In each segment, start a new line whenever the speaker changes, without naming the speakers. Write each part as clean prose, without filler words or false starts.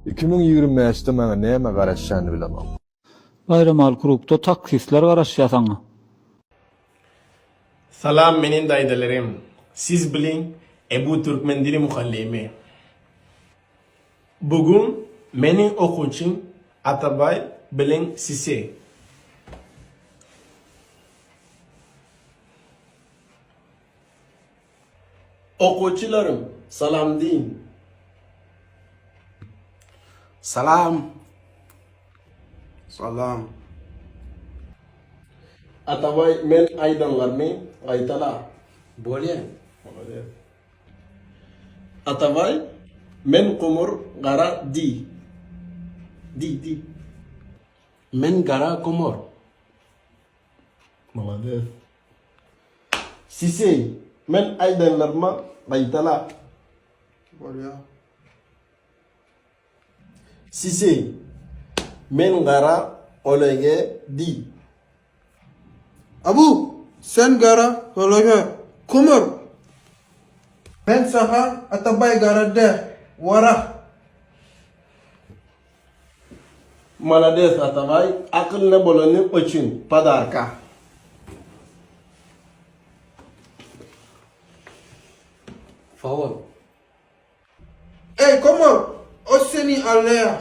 2025-de maňa näme garaşýanyny bilemok.
Baýramaly krugda taksistler garaşýar saňa.
Salam menin daýzalerim siz bilin Ebu türkmen dili mugallymy bu gün meniň okuwçym Atabay bilin sisi. Okuwçylarym salam diýiň.
Salam. Salam.
Atabay men aýdanlarymy gaýtala.
Bolýa.
Bolýa. Atabay men gumur gara diý. Diý diý.
Men gara gumur.
Malades. Sisey, men aýdanlaryma gaýtala.
Bolýa.
Sisey, men gara olege diý.
Abu, sen gara olege kömür. Men saha Atabay gara de, wara.
Malades Atabay, akylly bolany üçin podarka.
Sag bol.
Eý Komor, o seni alýa.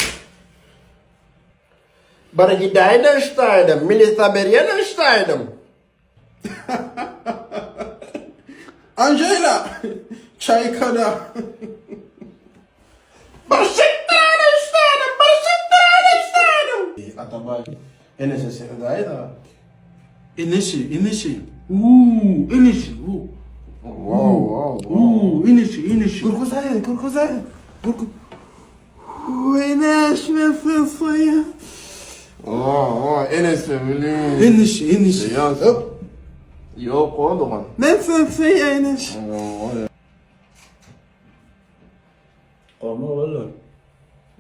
Bir gidäýdä ştaýdym, milisa berýänä ştaýdym.
Anžela, çaýkada.
Bir şitdiräýdä ştaýdym, bir şitdiräýdä ştaýdym. Atabay, enese seredäýdä.
Inişi, inişi. Uuu, inişi, u. Uuu, inişi, inişi. Görkezaý, görkezaý. Görke. Eneş, men seni söýýän.
Oo, enese bilen.
Inişi, inişi.
Ýok, o dogan.
Men seni söýýän, eneş.
Gomy oglanlar.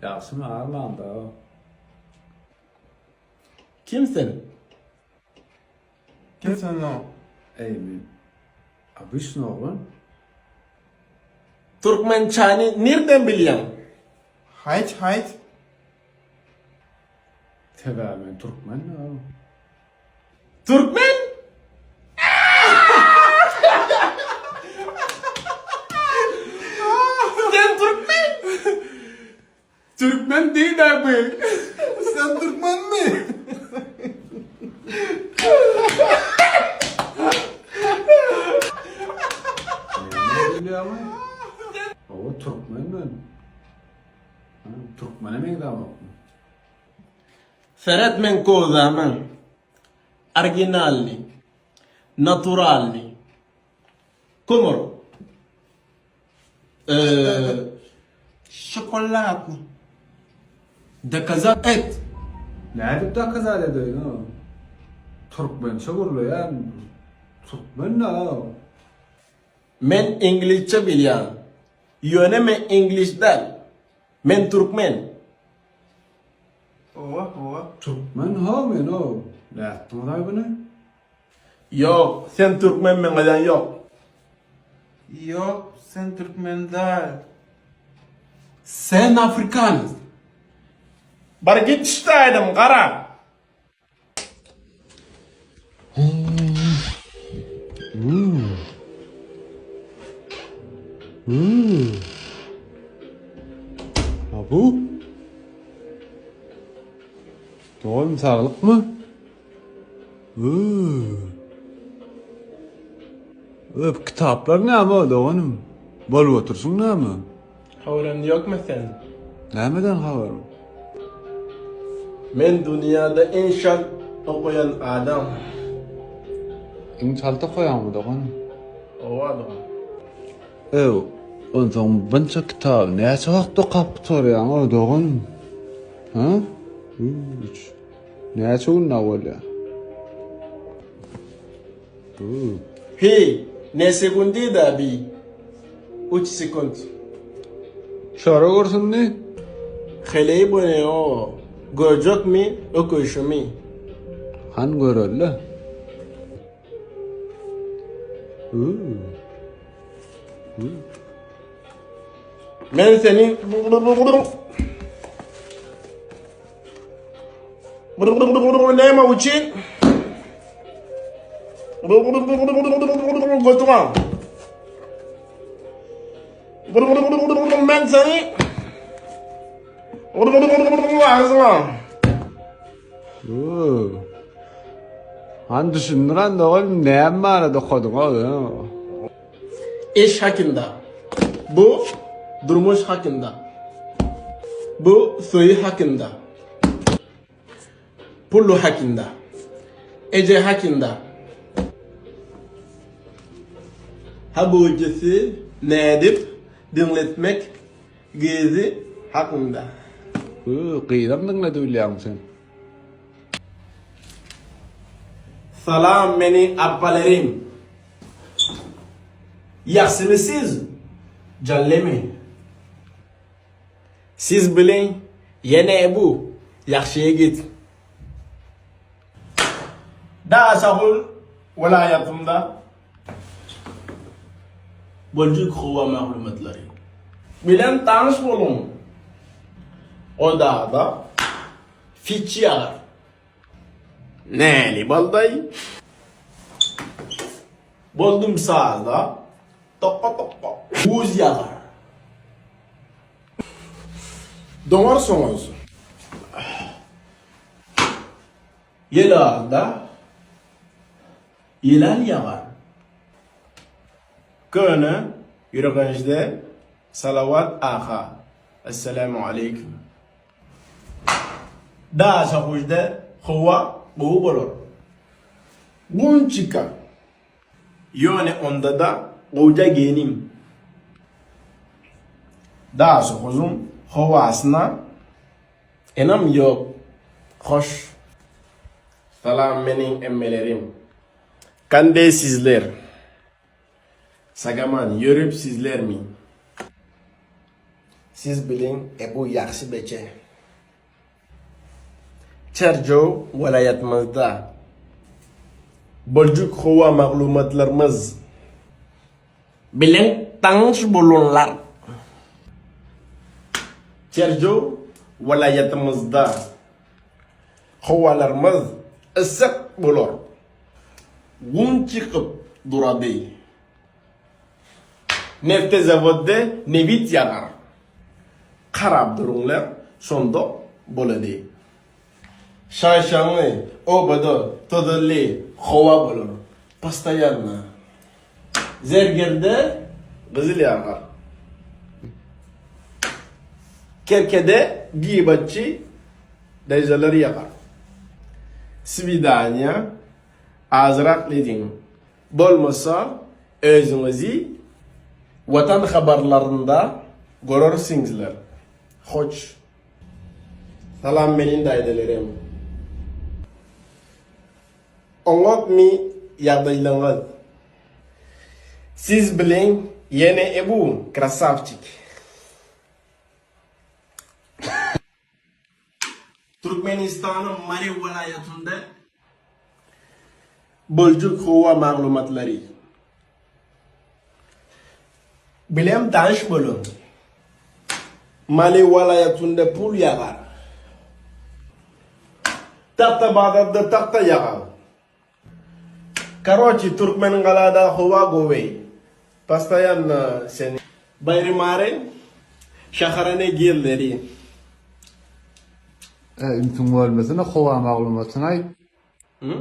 Ýagşymy armanda.
Kim sen?
Kim sen o?
Eý men obyçny oglan.
Türkmençäni nirden bilýäň?
Haýt haýt.
Sebäbi men türkmen o.
Türkmen? Sen türkmen?
Türkmen değil abi.
Sen türkmenmi?
Ne bilýärmi? O türkmen men. Ha, Türkmene meňzämokmy?
Seret men kozama. Originalny. Naturalny. Komor.
Şokoladny. Dokazat et.
Nädip dokazat edeýin o? Türkmençe gürleýän türkmen da o.
Men iňlisçe bilýän. Ýöne men iňlis däl. Men türkmen.
Owa, owa.
Türkmen ha men o. Nätdiňiz-aý buny?
Ýok, sen türkmen meňeden ýok.
Ýok, sen türkmen däl.
Sen afrikanes. Bar git ştaýdym gara.
Abu? Dogan saglykmy? Öp kitaplar näme doganym? Bolup oturşyň näme?
Habaryň ýokmy sen?
Nämeden habarym?
Men dünýäde iň çalt okaýan adam.
Iň çalt okaýaňmy doganym?
Owa dogan.
Ew, onsoň bunça kitaby näçe wagtda okap gutarýaň-ow doganym? Hä? Üç. Näçe günde bolýar?
Heý, ne sekundy-da bi? Üç sekunt.
Çora görsünmi?
Heleý bu ne-o? Görjekmi öküşimi?
Han göreli.
Men seni... Näme üçin? Götüň. Men seni Agzyňa.
Han düşündiren dogan näme barada okadyň o?
Iş hakynda. Bu durmuş hakynda. Bu söýgi hakynda. Pullu hakynda. Eje hakynda. Ha bu ikisi nädip diňletmek gyzy hakynda.
Gyzam diňledi bilýäňmi sen?
Salam meni apalerim. Ýagşymy siz? Jallymy? Siz biliň ýene bu ýagşy ýigit. Daşoguz welaýatynda boljak howa maglumatlary bilen tanyş boluň. O dagda fiçi ýagar. Näli baldaý. Boldum sazda tokga tokga. Buz ýagar. Doňarsyňyz. Ýel alda ýylan ýagar. Köne Ýüregençde Salawat aha. Essalamu aleýkum. Daşoguzda howa gowy bolar. Gün çykar. Ýöne onda-da gowja geýniň. Daşoguzyň howasyna ynam ýok. Hoş. Salam meniň emmelerim. Kandeý sizler. Sagaman ýörüp sizlermi. Siz biliň Ebu ýagşy beçe. Çärjew welaýatymyzda boljak howa maglumatlarymyz bilen tanyş bolunlar. Çärjew welaýatymyzda howalarymyz ysyk bolar. Gün çykyp durady. Nefte zawodda nebit ýagar. Garap duruňlar, şonda bolady. Şaý-şaňly obada tozanly howa bolar. Postoýanno. Zergerde gyzyl ýagar. Kerkede gybatçy daýzalar ýagar. Swidaniýa azrak ediň. Bolmasa özüňizi Watan habarlarynda görersiňizler. Hoş. Salam meniň daýzalerim. Oňatmy ýagdaýlaňyz? Siz bilen ýene Ebu krasawçik. Türkmenistanyň Mary welaýatynda boljak howa maglumatlary bilen tanyş boluň. Mary welaýatynda pul ýagar. Tagta bazarda tagta ýagar. Karoçi Türkmengalada howa gowy. Postoýanno seni. Baýry Mary şäherine girleri.
E, ünsüň bölmesene howa maglumatyny aýt. Hı?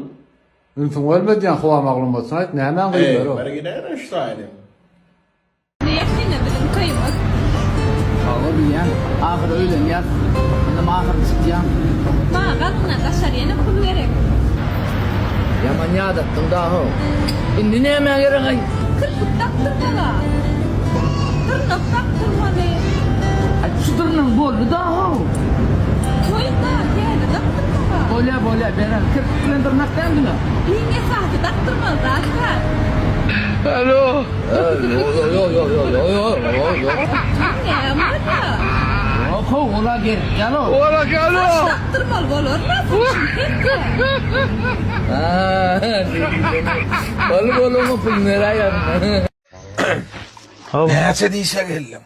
Ünsüň bölme diýen howa maglumatyny aýt, nämäň gyzlary o?
Ey, bir giderin şu taýly.
Ýakynda biziň toýumyz.
Hawa bilýän. Ahyry öýlenýäs. Indem ahyry çykýan.
Maňa galyňdan daşary ýene pul gerek.
Ýaman ýadatdyň dahow. Indi nämä geregaý?
Kirpik dakdyrmaga. Dyrnak dakdyrmaly.
Aý şu dyrnagyň boldy dahow.
Toýda täze dakdyrmaga.
Bolýa bolýa berer. Kirpik bilen dyrnak däl diňe.
Iň esasy dakdyrmaly zat bar.
Alo.
Näme bolýa?
Ýok how ola gerek däl o.
Saç dakdyrmaly bolarmy?
Bol bol oňa pul beräýerin.
Näçe dişe geldiň?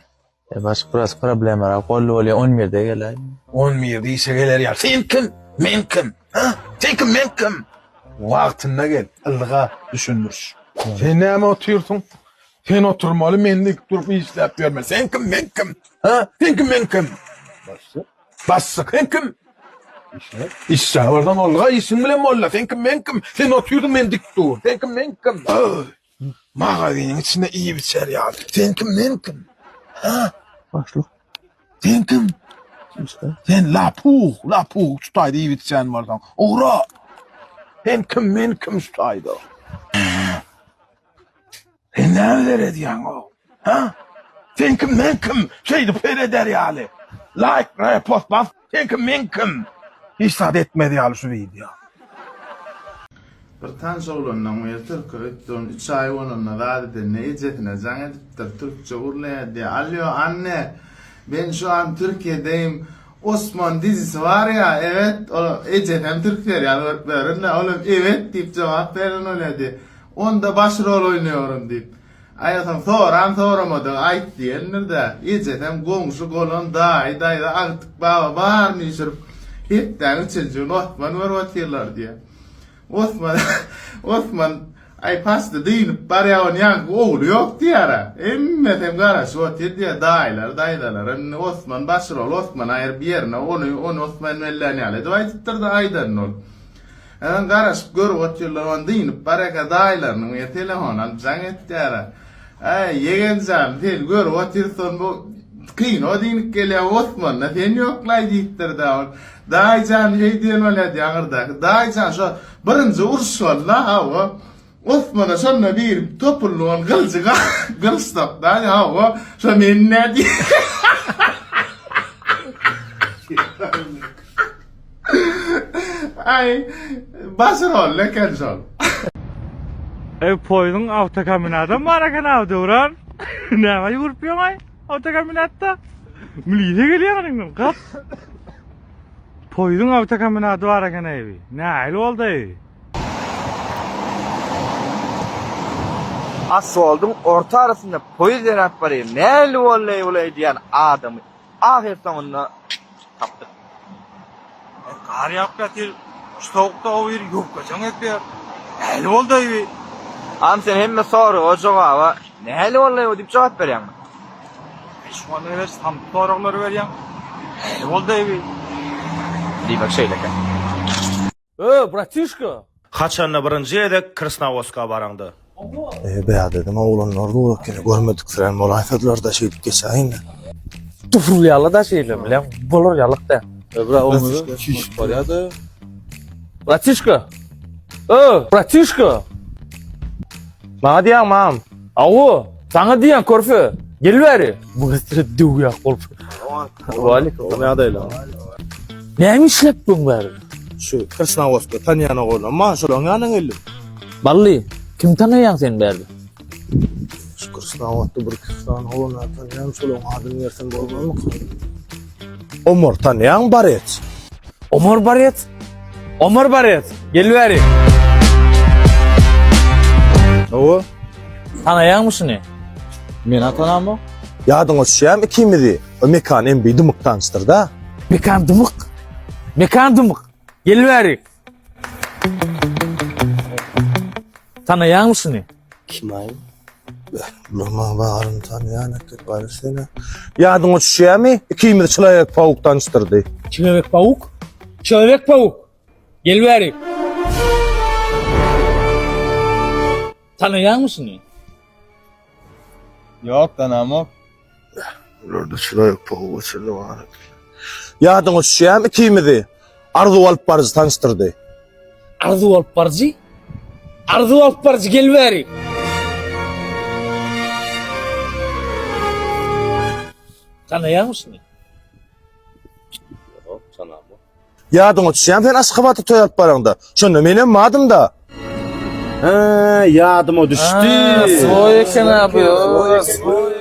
E baş biraz problemalar golly bolýar 11-de geläý.
11 dişe geler ýaly. Sen kim? Men kim? Ha? Sen kim, men kim? Wagtynda gel, ylga düşündiriş. Sen näme otyrsyň? Sen oturmaly, men dik durup işläp ýörmeli. Sen kim, men kim? Ha? Sen kim, men kim? Başlyk. Başlyk, sen kim? Işläp. Işläp bolsaň olga işiň bilen bolla. Sen kim, men kim? Sen otyrsyň, men dik dur. Sen kim, men kim? Magazynyň içinde iýip içer ýaly. Sen kim, men kim? Ha? Başlyk. Sen kim? Sen lapuh, lapuh şu taýda iýip içýän bolsaň. Ugra! Sen kim, men kim şu taýda? Sen näme seredýäň o? Ha? Sen kim, men kim? Şeýdip sereder ýaly. Laýk, repost bas. Sen kim, men kim? Hiç zat etmez ýaly şu wideo.
Bir tanyş oglandan biri türke ötdürin üç aý bolanda zat edende ejesine jaň edipdir türkçe gürleýär diýýär alýo anne men şu an türkiýedeyim Osman dizisi bar ýa evet ol ejesem türk serial görüp ýörün-dä olam evet diýip jogap beren bolýar diýýär onda baş rol oýnaýaryn diýip aý onsoň soran soramadygy aýt diýendir-dä ejesem goňşy golan daýy daýza agtyk baba baryny üýşürip hepdäň üçünji güni Osman görüp otyrlar diýýär. Osman, Osman, aý pasda dynyp barýar, ony ýaňky ogly ýok diýýär-ä. Hemmesem garaşyp otyr diýýär, daýylar, daýzalar. Indi Osman baş rol, Osmany aýryp ýerine ony, ony Osman bellän ýaly edip aýdypdyr-da aýdanyny ol. Onsoň garaşyp görüp otyrlar, ony dynyp barýarka daýylarynyň biri telefon alyp jaň etýär-ä. Äý, ýegen jan, seni görüp otyrys, ony bu kino dynyp gelýär, Osmanda sen ýok-laý diýipdir-dä ol. Daýyjan heý diýen bolýardy aňyrdaky. Daýyjan şo birinji uruş boldy-da, hawa. Osmana şonda biri topuldy gylyjy gylyç sokdy, hawa, şo men nä diýip. Aý, baş rolly eken şol.
Eý poýzuň awtokombinadam bar eken-aw Döwran. Näme ýüwürip ýöňaý awtokombinatda? Milise gelýär iniňden gap. Poýzuň awtokombinady bar eken eý. Nähili boldy eý?
Asfaldyň orta arasynda poýuz ýöräp barýar. Nähili boldy eý bulaý diýýän adamy ahyr soňunda tapdyk.
Gar ýagyp ýatyr. Şu sowukda o bir ýubkajaň ezber. Nähili boldy-aý bi?
Agam sen hemme soraga jogaba nähili boldy-aý bu diýip jogap berýäňmi?
Äý şuňa ber samsyk soraglary berýäň. Nähili boldy-aý bi?
Diýmek şeýle eken.
Ö, bratişka!
Haçanda birinji gezek Krasnowodska baraňda.
E, bädedim oglanlar dur ekeni, görmediksirän bolaýsadylar-da şeýdip geçäýin-dä.
Dufrulýarlar-da şeýle, bileň, bolar ýalyk däl.
Bra oňa şişip barýa-da.
Bratişka! Ö, bratişka!
Maňa diýýäňmi agam?
Hawa, saňa diýýän körpe, gel bäri. Bu gezek döw ýak bolup. Waleýkim.
Ýagdaýlar.
Näme işläp durň bäri?
Şu Krasnowodskda tanýan oglanam bar, şolaň ýanyna geldim.
Bally, kim tanaýaň sen bärde?
Şu Krasnowodda bir iki sany oglan tanýan, şolaň adyny bersem bolmazmyka? Omar tanýaň Barec.
Omar Barec? Omar Barec, gel bäri.
Hawa.
Tanaýaňmy şuny?
Men tanamok. Ýadyňa düşýärmi ikimizi o Mekan MB dymyk tanyşdyrda?
Mekan dymyk. Mekan dymyk. Gel bäri. Tanaýaňmy şuny?
Kim-aý? Bular maňa baryny tanýan eken, gaýry sene. Ýadyňa düşýärmi? Ikimizi Çylaýak Pawuk tanyşdyrdy.
Çylaýak Pawuk? Çylaýak Pawuk! Gel bäri. Tanaýaňmy şuny?
Ýok, tanamok.
Bularda çylaýak Pawuga çenli bar eken. Ýadyňa düşýärmi ikimizi Arzuw alyp baryjy tanyşdyrdy.
Arzuw alyp baryjy? Arzuw alyp baryjy gel bäri. Tanaýaňmy şuny?
Ýok, tanamok. Ýadyňa düşýärmi sen Aşgabatda toý alyp baraňda? Şonda menem bardym-da.
Hä, ýadyma düşdi. Svoý eken abi. Svoý.